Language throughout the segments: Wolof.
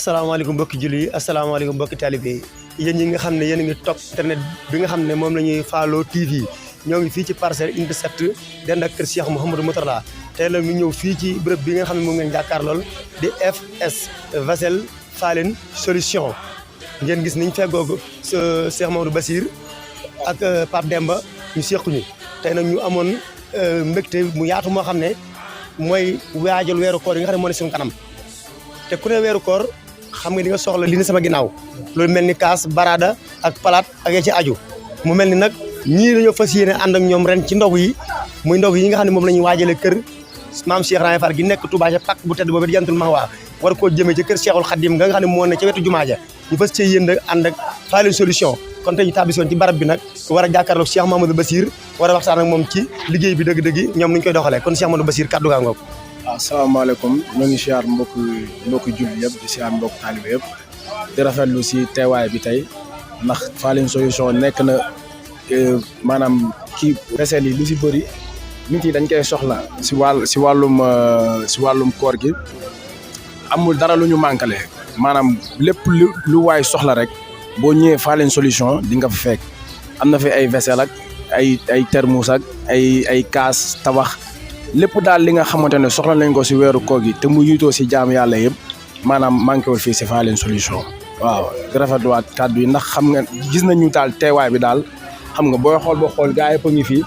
asalaamaaleykum mbokki julli yi asalaamaaleykum mbokki talibé yi yéen ñi nga xam ne yéen a ngi topp internet bi nga xam ne moom la ñuy Fallou TV ñoo ngi fii ci parcelle unité 7 dend ak kër Cheikh Mouhamadou Mourtada tey la ñu ñëw fii ci bërëb bi nga xam ne moom ngeen jàkkaar lool di FS Vaisselle Falline Solution ngeen gis niñ feggoogu Cheikh Mamadou Bassir ak Pape Demba ñu sequñu tey nag ñu amoon mbégte mu yaatu moo xam ne mooy waajal weeru koor yi nga xam ne moo ne suñu kanam te ku ne weeru koor xam nga di nga soxla li ne sama ginnaaw loolu mel ni kaas barada ak palaat ak ya ci aju mu mel ni nag ñii dañoo fas yéene ànd ak ñoom ren ci ndog yi muy ndog yi nga xam ne moom la ñuy waajale kër maam Cheikh Rahane Fall gi nekk Touba ca pàkk bu tedd boobu di jantul Mahwa war koo jëmee ci kër Cheikhul Khadim nga xam ne moo ne ca wetu jumaa ja ñu fas cee yéen ànd ak Falline Solution kon tey ñu tàbbisoon ci barab bi nag war a jàkkaarloog Cheikh Mamadou Bassir war a waxtaan ak moom ci liggéey bi dëgg-dëgg ñoom nuñ koy doxalee kon Cheikh Mamadou Bassir kaddu gaa ngoog. waaw asalaamaaleykum ñoo ngi siyaar mbokki julli yëpp di siyaar mbokk taalibe yëpp di rafetlu si teewaay bi tey ndax Falline Solution nekk na maanaam kii vaisselle yi lu si bëri nit yi dañ koy soxla si wàllum koor gi amul dara lu ñu manqué maanaam lépp lu waay soxla rek boo ñëwee Falline Solution di nga fa fekk am na fi ay vaisselle ak ay thermos ak ay kaas tabax lépp daal li nga xamante ne soxla nañ ko si weeru koor gi te mu yitoo si jaam yàlla yëpp maanaam manqué wul fii si Falline Solution waaw di rafetluwaat kàddu yi ndax xam nga gis nañu daal teewaay bi daal xam nga booy xool boo xool gaa yëpp a ngi fii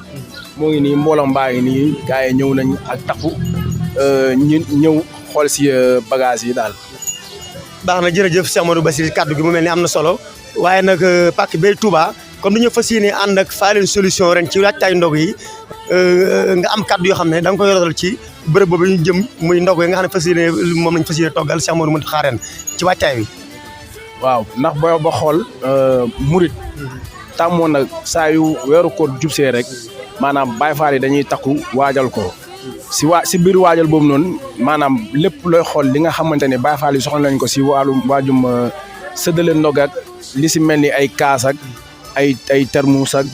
moo ngi nii mbooloo mbaa ngi nii gaa yi ñëw nañ ak takku ñu ñëw xool si bagage yi daal. baax na jërëjëf Cheikh Mamadou Bassir kàddu gi mu mel ni am na solo waaye nag pàkk bay Touba comme dañoo fas yéene ànd ak Falline Solution ren ci waajtaay ndog yi nga am kàddu yoo xam ne da nga koy yorotal ci bërëb boobu ñu jëm muy ndog yi nga xam ne fas yéene moom lañ fas yéene toggal Cheikh Mamadou Mountakha ren ci waajtaay bi. waaw ndax booy ba xool murit tàmmoon nag saa yu weeru koor jubsee rek maanaam Baye Fall yi dañuy takku waajal ko si biir waajal boobu noonu maanaam lépp looy xool li nga xamante ne Baye Fall yi soxla nañ ko si waajum séddale ndog ak li si mel ni ay kaas ak ay termus ak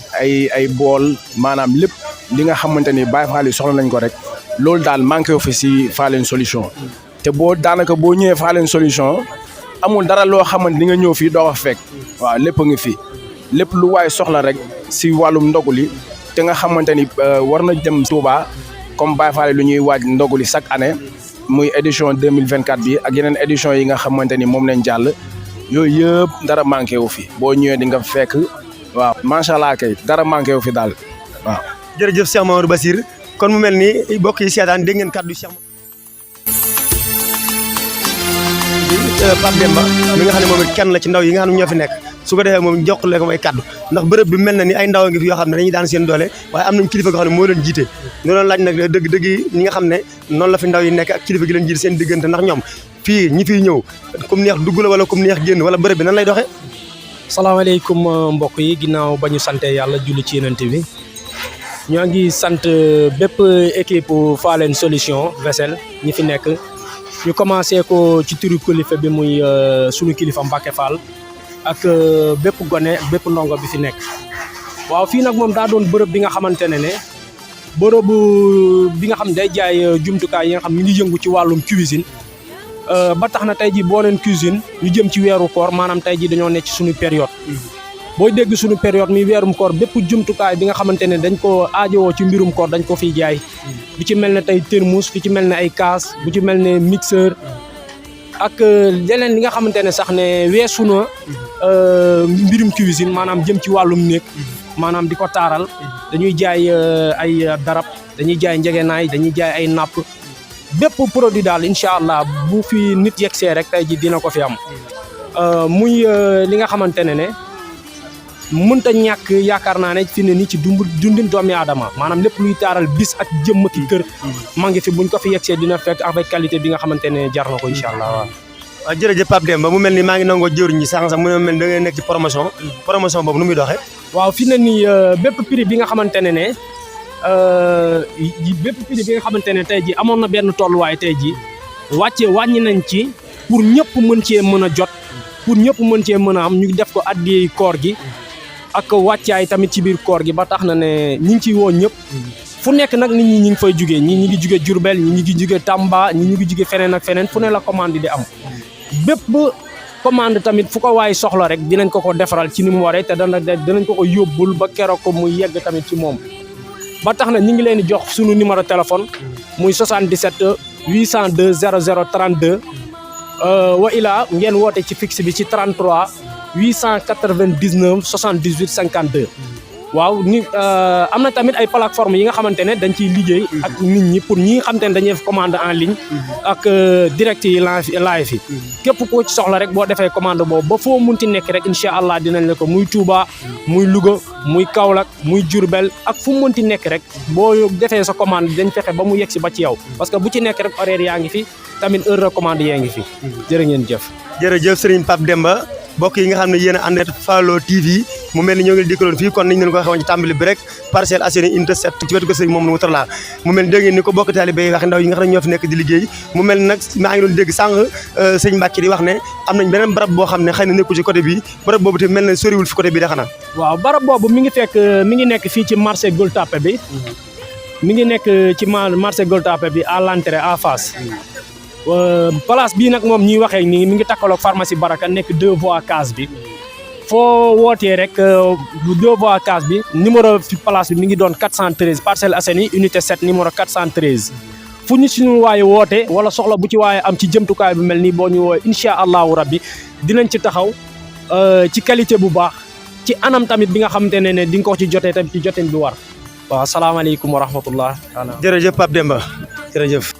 ay bool maanaam lépp li nga xamante ni Baye Fall yi soxla nañ ko rek loolu daal manqué wu fi si Falline Solution te daanaka boo ñëwee Falline Solution amul dara loo xamante ni nga ñëw fii doo ko fekk waaw lépp a ngi fi lépp lu waay soxla rek si wàllum ndoguli te nga xamante ni war na jëm Touba comme Baye Fall lu ñuy waaj ndoguli chaque année muy édition 2024 bi ak yeneen édition yi nga xamante ni moom lañ jàll yooyu yëpp dara manqué wu fi boo ñëwee di nga fekk waaw macha allah kay dara manqué wu fi daal waaw. jërëjëf Cheikh Mamadou Bassir kon mu mel ni mbokk yi seetaan dégg ngeen kàddu Cheikh Pape Demba mi nga xam ne moom it kenn la ci ndaw yi nga xam ne ñoo fi nekk su ko defee moom joxle ko may kàddu ndax bërëb bi mel na ni ay ndaw ngi fi yoo xam ne dañuy daan seen doole waaye am nañ kilifa goo xam ne moo leen jiite ñu doon laaj nag dëgg ñi nga xam ne noonu la fi ndaw yi nekk ak kilifa gi leen jiite seen diggante ndax ñoom fii ñi fiy ñëw comme neex dugg la wala comme neex génn wala bërëb bi nan lay doxee. salaamaaleykum mbokk yi ginnaaw ba ñu sante yàlla julli ci yenante bi ñoo ngi sant bépp équipe Falline Solution vaisselle ñi fi nekk ñu commencé ko ci turu kilifa bi muy sunu kilifa Mbacke Fall ak bépp gone ak bépp ndongo bi fi nekk waaw fii nag moom daa doon bërëb bi nga xamante ne bërëb bi nga xam day jaay jumtukaay yi nga xam ñu ngi yëngu ci wàllum cuisine ba tax na tey jii boo leen cuisine ñu jëm ci weeru koor maanaam tey jii dañoo nekk ci suñu période booy dégg suñu période mi weerum koor bépp jumtukaay bi nga xamante ne dañ ko aajowoo ci mbirum koor dañ ko fiy jaay bu ci mel ne tey thermos fi ci mel ne ay kaas bu ci mel ne mixeur ak leneen li nga xamante ne sax ne weesu na mbirum cuisine maanaam jëm ci wàllum néeg maanaam di ko taaral dañuy jaay ay darab dañuy jaay njegenaay dañuy jaay ay napp bépp produit daal incha allah bu fi nit yegsee rek tey ji dina ko fi am muy li nga xamante ne mënta ñàkk yaakaar naa ne fi ne nii ci dundin doomi aadama maanaam lépp luy taaral bis ak jëmm ki kër maa ngi fi buñ ko fi yegsee dina fekk avec qualité bi nga xamante ne jar na ko incha allah waaw. waaw jërëjëf Pape Demba mu mel ni maa ngi nangoo jëwriñ ñi sax mu mel ni da ngay nekk ci promotion boobu nu muy doxee. waaw fi ne nii bépp prix bi nga xamante ne bépp prix bi nga xamante ne tey ji amoon na benn tolluwaay tey ji wàññi nañ ci pour ñëpp mën cee mën a jot pour ñëpp mën cee mën a am ñu def ko addi koor gi ak wàccaay tamit ci biir koor gi ba tax na ne ñi ngi ciy woo ñëpp fu nekk nag nit ñi ngi fay jugee ñi ngi jugee Diourbel ñi ngi jugee Tamba ñi ngi jugee feneen ak feneen fu ne la commande di am bépp commande tamit fu ko waay soxla rek dinañ ko defaral ci ni mu waree te dinañ ko yóbbul ba keroog ko muy yegg tamit ci moom ba tax na ñu ngi leen di jox sunu numéro téléphone muy 77 802 00 32 wa ilaa ngeen woote ci fixe bi ci 33 899 78 52 waaw ni am na tamit ay plateforme yi nga xamante ne dañ ciy liggéey ak nit ñi pour ñi nga xamante ne dañuy def commande en ligne ak direct yi live yi képp koo ci soxla rek boo defee commande boobu ba foo munti nekk rek incha allah dinañ la ko muy Touba muy Louga muy Kaolack muy Diourbel ak fu mu munti nekk rek boo defee sa commande dañ fexe ba mu yegg si ba ci yow parce que bu ci nekk rek horaire yaa ngi fi tamit heure de commande yaa ngi fi jërë ngeen jëf. jërëjëf Serigne Pape Demba mbokk yi nga xam ne yéen a ànd Fallou TV mu mel ni ñoo ngi dikkaloon fii kon niñ leen ko waxee ci tàmbali bi rek Parcelles Assainies unité 7 ci wetu ko Serigne Mouhamadou Mourtala mu mel ni dégg ngeen ni ko bokk taalibe yi wax ndaw yi nga xam ne ñoo fi nekk di liggéey mu mel ni nag maa ngi doon dégg sànq sëñ Mbacke di wax ne am nañ beneen barab boo xam ne xëy na nekkul ci côté bi barab boobu te mel na soriwul fi côté bi da xanaa waaw barab boobu mi ngi nekk fii ci marché Gueule Tapée bi mi ngi nekk ci marché Gueule Tapée bi à l'entrée à face place bii nag moom ñuy waxee nii mi ngi takkaloog pharmacie Baraka nekk 2 voies case bi foo wootee rek 2 voies case bi numéro fi place bi mi ngi doon 413 Parcelles Assainies unité 7 numéro 413 fu ñu suñu waaye woote wala soxla bu ci waaye am ci jëmtukaay bu mel nii boo ñu woowee incha allahu rabbi dinañ ci taxaw ci qualité bu baax ci anam tamit bi nga xamante ne di nga ko ci jotee tamit ci jotin bi war waaw asalaamaaleykum wa rahmatullah. jërëjëf Pape Demba jërëjëf.